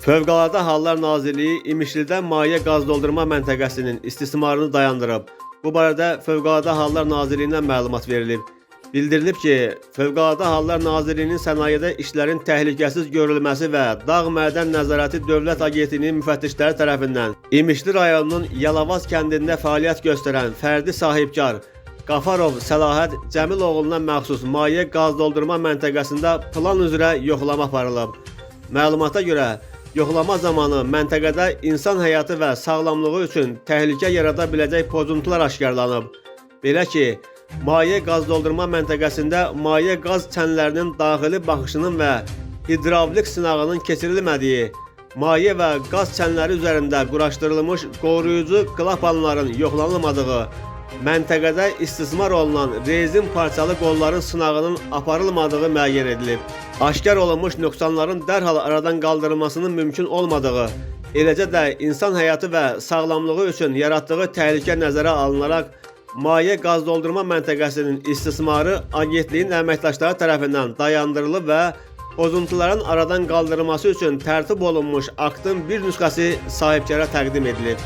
Fövqəladə Hallar Nazirliyi İmişlidə maye qaz doldurma məntəqəsinin istismarını dayandırıb. Bu barədə Fövqəladə Hallar Nazirliyindən məlumat verilib. Bildirilib ki, Fövqəladə Hallar Nazirliyinin sənayedə işlərin təhlükəsiz görülməsi və Dağ Mədən Nəzarəti Dövlət Agentliyinin müfəttişləri tərəfindən İmişli rayonunun Yalavaz kəndində fəaliyyət göstərən fərdi sahibkar Qafarov Səlahət Cəmiloğluna məxsus maye qaz doldurma məntəqəsində plan üzrə yoxlama aparılıb. Məlumata görə, yoxlama zamanı məntəqədə insan həyatı və sağlamlığı üçün təhlükə yarada biləcək pozuntular aşkarlanıb. Belə ki, maye qaz doldurma məntəqəsində maye qaz çənlərinin daxili baxışının və hidravlik sınağının keçirilmədiyi, maye və qaz çənləri üzərində quraşdırılmış qoruyucu klapanların yoxlanılmadığı, məntəqədə istismar olunan rezin parçalı qolların sınağının aparılmadığı müəyyən edilib. Aşkar olunmuş nöqsanların dərhal aradan qaldırılmasının mümkün olmadığı, eləcə də insan həyatı və sağlamlığı üçün yaratdığı təhlükə nəzərə alınaraq maye qaz doldurma məntəqəsinin istismarı agentliyin əməkdaşları tərəfindən dayandırılıb və pozuntuların aradan qaldırılması üçün tərtib olunmuş aktın bir nüsxəsi sahibkara təqdim edilib.